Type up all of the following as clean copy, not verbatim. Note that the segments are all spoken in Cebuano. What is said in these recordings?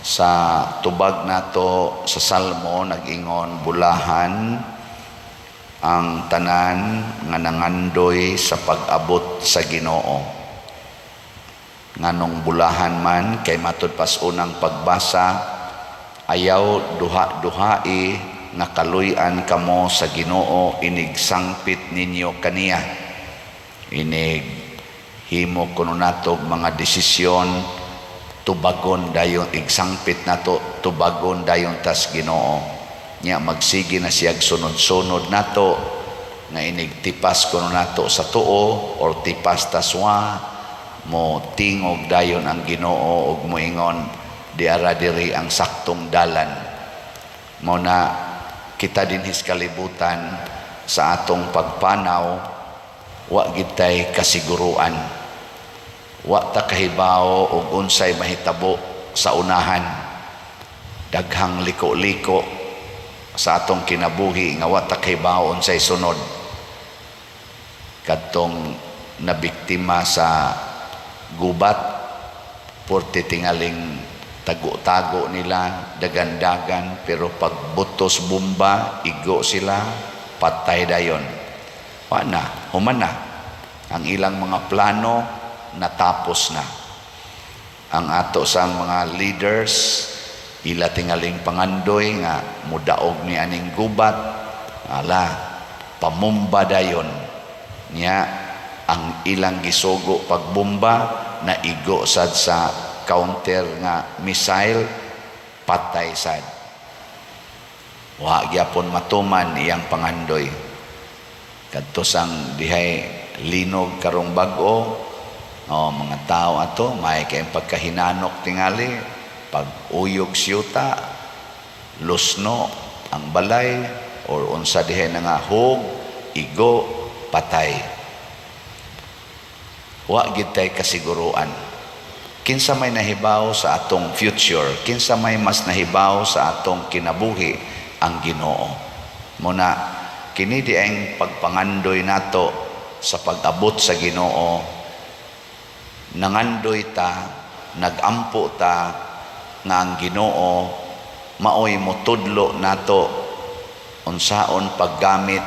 Sa tubag nato sa Salmo, nag-ingon, "Bulahan ang tanan nga nangandoy sa pag-abot sa Ginoo." Nganong bulahan man? Kay matud pas unang pagbasa, ayaw duha-duhai nga kaluy-an kamo sa Ginoo inig sangpit ninyo kaniya. Inig himo kuno nato mga desisyon, tubagon dayon, igsangpit nato, tubagon dayon tas Ginoo. Nya magsige na siyag sunod-sunod nato nga inig tipas kuno nato sa tuo or tipas taswa, mo tingog dayon ang Ginoo ug moingon, "Diara diri ang saktong dalan." Mo na kita dinhis kalibutan, sa atong pagpanaw, wa gitay kasiguruan, wa ta kahibaw og unsay mahitabo sa unahan. Daghang liko-liko sa atong kinabuhi nga wa ta kahibaw unsay sunod. Kadtong nabiktima sa gubat, porte tingaling tago-tago nila, dagandagan, pero pag butos bomba, igo sila, patay dayon. Wa na, human na ang ilang mga plano, natapos na. Ang ato sa mga leaders, ila tingaling pangandoy nga mudaog ni aning gubat, ala, pamumba dayon. Nya ang ilang gisugo pagbomba, naigo sad sa counter nga missile, patay sad. Wa gyapon matuman iyang pangandoy. Kadto sang dihay linog karong bag-o, oh, mga tao ato may kay pagkahinanok tingali, pag uyog siyuta, lusno ang balay or unsa dihay na nga hog, igo, patay. Wa gid tay kasiguruan. Kinsa may nahibaw sa atong future? Kinsa may mas nahibaw sa atong kinabuhi? Ang Ginoo. Muna kini di ang pagpangandoy nato sa pag-abot sa Ginoo. Nangandoy ta, nagampo ta nga ang Ginoo maoy motudlo nato unsaon paggamit,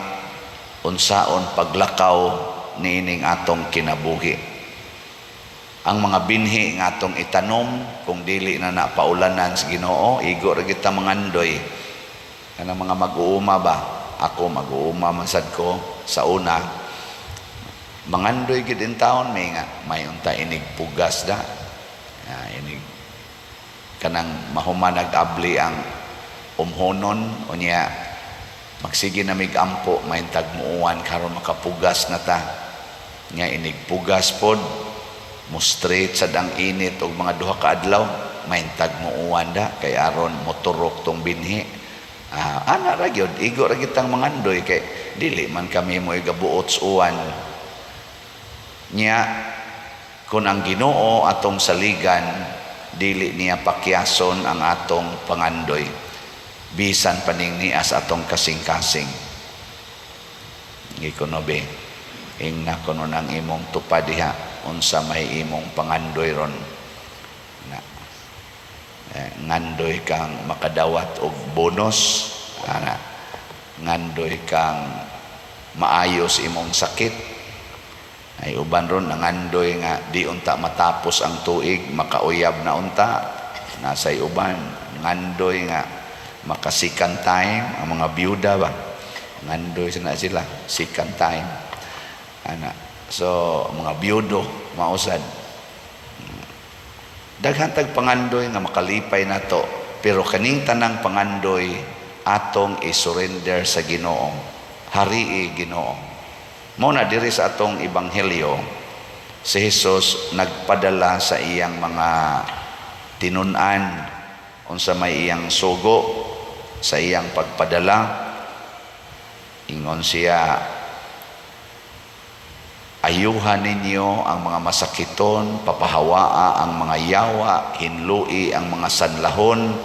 unsaon paglakaw niining atong kinabuhi. Ang mga binhi nga atong itanom, kung dili na napaulanan sa Ginoo, igo ra kita mangandoy. Kanang mga mag-uuma ba, ako mag-uuma man sad ko sa una, mangandoy gid in taon may nga may unta inig pugas da. Ah, inig kanang mahuman nag-abli ang umhonon, unya magsige na mig ampo, mahintag muuwan karon makapugas na ta. Nga inig pugas pod, mo straight sad ang init og mga 2 ka adlaw, mahintag muuwan da kay aron moturok tong binhi. Ah, ana ra gyud, igo ra kitang mangandoy kay dili man kami mo igabuot sa uwan. Nya kung ang Ginoo atong saligan, dili niya pakyason ang atong pangandoy bisan paning nias atong kasing-kasing. Gikuno be, ingna kuno nang imong tupad diha, unsa may imong pangandoy ron na ngandoy kang makadawat og bonus ana, ngandoy kang maayos imong sakit, ay uban ron nangandoy nga di unta matapos ang tuig makauyab na unta. Nasay uban ngandoy nga maka second time. Ang mga byuda ba, ngandoy na sila second time ana. So mga byudo mausad, daghan tag pangandoy nga makalipay nato, pero kaning tanang pangandoy atong i-surrender sa Ginoo. Harii, Ginoo. Mo na diri sa atong ebanghelyo, si Jesus nagpadala sa iyang mga tinun-an. Unsa may iyang sugo sa iyang pagpadala? Ingon siya, "Ayuhan ninyo ang mga masakiton, papahawaa ang mga yawa, hinlui ang mga sanlahon,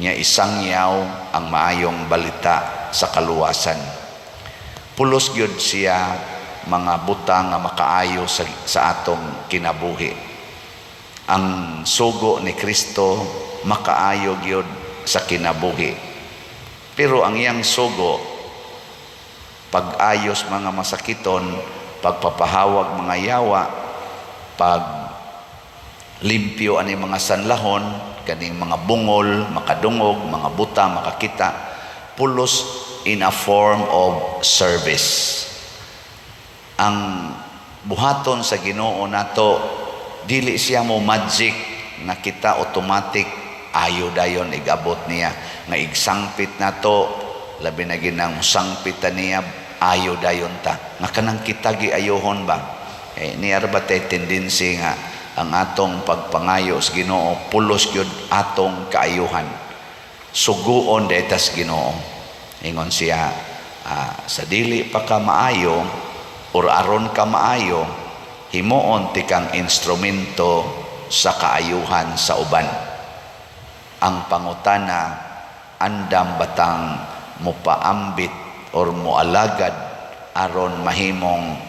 nya isangyaw ang maayong balita sa kaluwasan." Pulos gyud siya mga butang nga makaayo sa atong kinabuhi. Ang sugo ni Kristo makaayo gyud sa kinabuhi. Pero ang iyang sugo, pag-ayos mga masakiton, pagpapahawag mga yawa, pag limpyo ani mga sanlahon, kaning mga bungol, makadungog, mga buta, makakita, pulos in a form of service. Ang buhaton sa Ginoo nato, dili siya mo magic na kita automatic ayo dayon igabot niya nga igsangpit nato, labi na ginang sangpit ta niya, ayo dayon ta nga kanang kita giayohon ba. Eh, niya ba tay tendency nga ang atong pagpangayo sa Ginoo pulos gyud atong kaayuhan? Suguon detas Ginoo. Ingon siya, sa dili pa ka maayo or aron ka maayo, himuon tikang instrumento sa kaayuhan sa uban. Ang pangutana, andam batang mupaambit or mualagad aron mahimong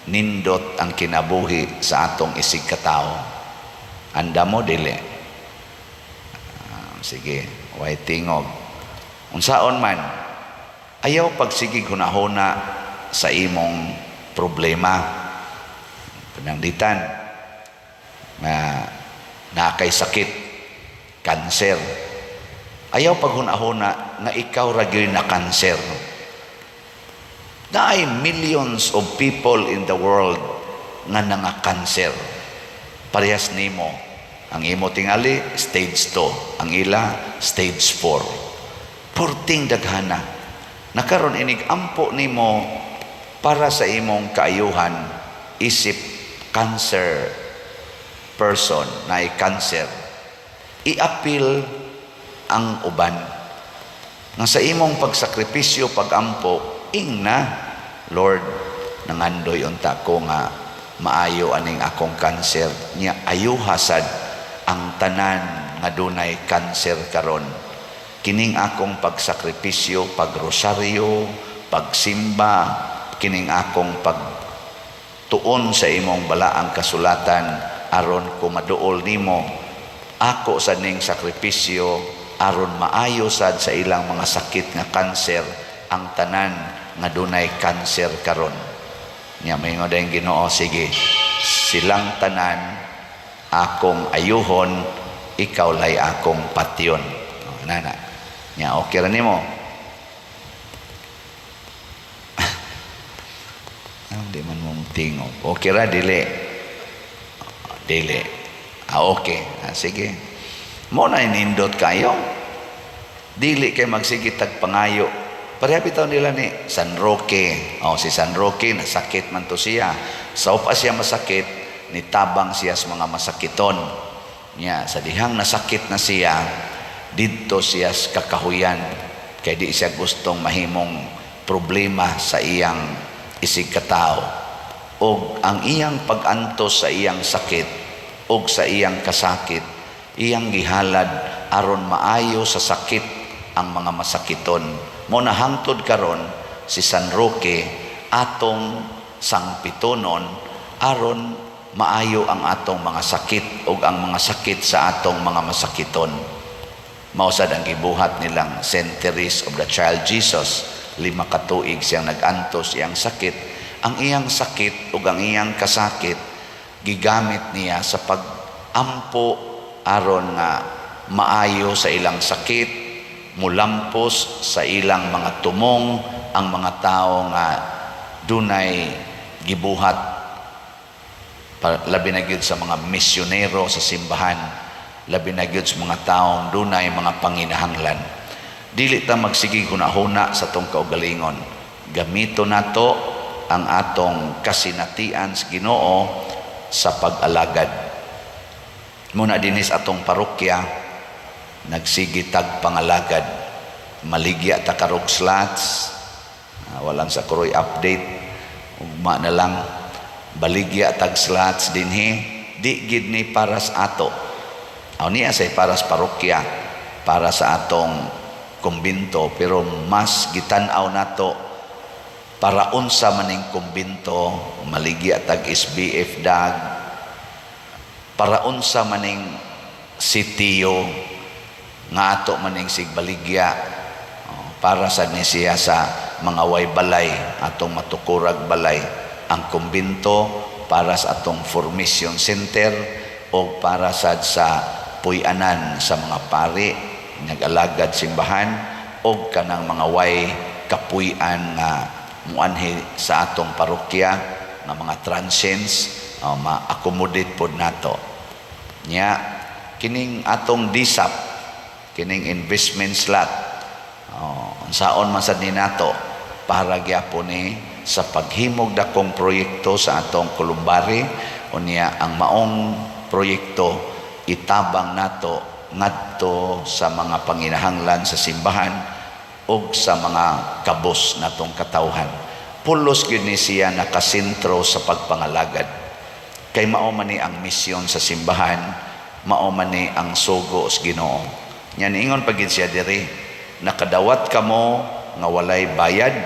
nindot ang kinabuhi sa atong isig katao? Andam mo, dili? Sige, way tingog. Unsaon man, ayaw pagsigig hunahuna sa imong problema. Pananglitan nga nakay sakit, kanser. Ayaw paghunahuna nga ikaw ra gyud na kanser. Naay millions of people in the world nga nanga-kanser. Parehas nimo. Ang imo tingali stage 2, ang ila stage 4. Purting daghana. Nakaron inig ampo nimo para sa imong kaayuhan isip cancer person na cancer, iapil ang uban nga sa imong pagsakripisyo, pagampo, ingna, "Lord, nangandoy unta ko nga maayo aning akong kanser nya, ayuha sad ang tanan nga dunay kanser karon. Kining akong pagsakripisyo, pagrosaryo, pagsimba, kining akong pagtuon sa imong balaang kasulatan aron ko maduol nimo, ako sa ning sakripisyo aron maayo sad sa ilang mga sakit nga kanser ang tanan nga dunay kanser karon." Nya moingon ang Ginoo, "Sige, silang tanan akong ayuhon, ikaw lay akong patyon." Oh, nana nya, okay ra nimo? Di man mong tingog. Okay ra, dili? Dili. Ah, okay. Ah, sige. Mo na nindot kayo. Dili kay magsige tag pangayo. Pareha bitaw nila ni San Roque. Oh, si San Roque nasakit man to siya. Sa pa siya masakit, nitabang siya sa mga masakiton. Nya, sa dihang nasakit na siya, didto siya sa kakahuyan. Kay di siya gustong mahimong problema sa iyang isig katao. Og ang iyang pag-antos sa iyang sakit og sa iyang kasakit, iyang gihalad aron maayo sa sakit ang mga masakiton. Mo na hangtod karon si San Roque atong sangpitonon aron maayo ang atong mga sakit ug ang mga sakit sa atong mga masakiton. Mao sad ang gibuhat nilang Saint Therese of the Child Jesus. 5 ka tuig siyang nag-antos iyang sakit. Ang iyang sakit ug ang iyang kasakit gigamit niya sa pag-ampo aron nga maayo sa ilang sakit, mulampos sa ilang mga tumong ang mga tao nga dunay gibuhat, labi na gyud sa mga misyonero sa simbahan, labi na gyud sa mga taong dunay mga panginahanglan. Dili ta magsigig hunahuna sa atong kaugalingon. Gamito nato ang atong kasinatian sa Ginoo sa pag-alagad. Muna dinis atong parokya nagsige tag pangalagad, maligya ta karog slots. Walang sa kuroy update, ugma na lang. Baligya tag slots dinhi, di gid ni para sa ato. Aw niya say para sa parokya, para sa atong kumbinto, pero mas gitan-aw nato para unsa maning kumbinto. Maligya tag SBF dag. Para unsa maning sitiyo nga ato maning sigbaligya? Oh, para sa ni siya sa mga way balay, atong matukurag balay. Ang kumbinto para sa atong formation center o para sad sa puy-anan sa mga pari nag-alagad simbahan o kanang mga way kapuy-an nga muanhi sa atong parokya nga mga transients, ma-accommodate pod nato. Nya kining atong DSAP, kining investment slot, oh, unsaon man sad ni nato, para gyapon ni sa paghimog dakong proyekto sa atong columbary. Unya ang maong proyekto itabang nato ngadto sa mga panginahanglan sa simbahan ug sa mga kabos natong katawhan. Pulos gyud ni siya nakasentro sa pagpangalagad kay mao man ni ang misyon sa simbahan, mao man ni ang sugo sa Ginoo. Nya niingon pa gid siya diri, "Nakadawat kamo nga walay bayad,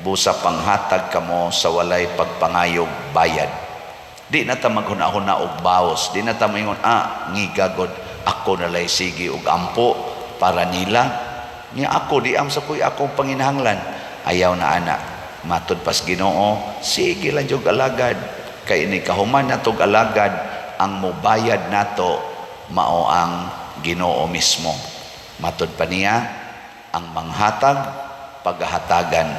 busa panghatag kamo sa walay pagpangayog bayad." Di na ta maghuna-huna og baos, di na ta moingon, "Ah, ngiga gud ako nalay sige og ampo para nila nya ako di am sa koy akong panginahanglan." Ayaw na ana. Matud pas Ginoo, sige lang jud alagad kay ini kahuman natog alagad, ang mobayad nato mao ang Ginoo mismo. Matud pa niya, ang manghatag pagahatagan,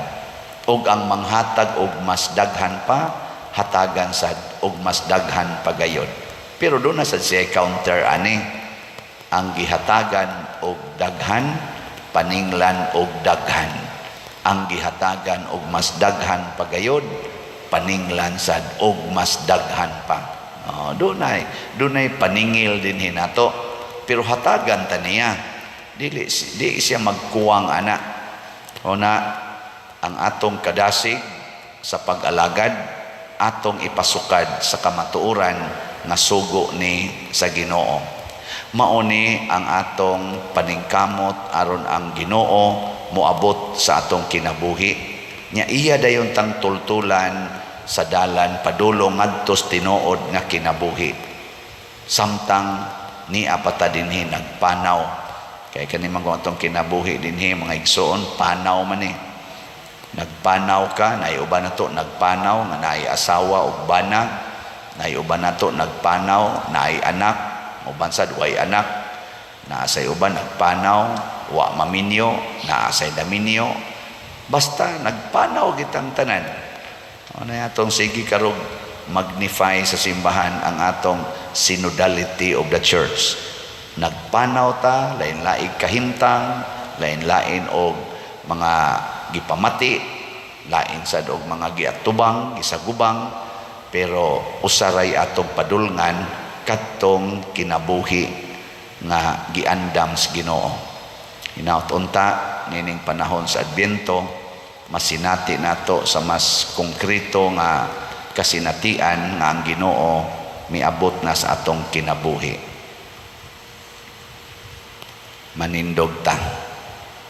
ug ang manghatag og mas daghan pa, hatagan sad og mas daghan pagayon. Pero doon na sad siya counter ani: ang gihatagan og daghan, paninglan og daghan, ang gihatagan og mas daghan pagayon, paninglan sad og mas daghan pa. Oh, dunay paningil din hinato, pero hatagan ta niya, dili di siya magkuwang ana. O na ang atong kadasig sa pag-alagad, atong ipasukad sa kamatuoran nga sugo ni sa Ginoo. Mao ni ang atong paningkamot aron ang Ginoo moabot sa atong kinabuhi. Nya iya dayon tang tultulan sa dalan padulong ngadto sa tinuod nga kinabuhi. Samtang nia pa ta dinhi nagpanaw, kay kani man atong kinabuhi dinhi, mga igsoon, panaw man ni. Nagpanaw ka, naay uban nato nagpanaw nga naay asawa ug bana, naay uban nato nagpanaw naay anak, uban sad way anak, naa say uban nagpanaw wa maminyo, naa say naminyo. Basta nagpanaw kitang tanan. Ano atong sige karog magnify sa simbahan ang atong synodality of the church. Nagpanaw ta, lain-laing kahimtang, lain-lain og mga gipamati, lain sad og mga giatubang, gisagubang, pero usaray atong padulngan, kadtong kinabuhi nga giandam sa Ginoo. Hinaut unta nining panahon sa Adbyento masinati nato sa mas konkreto nga kasinatian nga ang Ginoo miabot na sa atong kinabuhi. Manindog ta.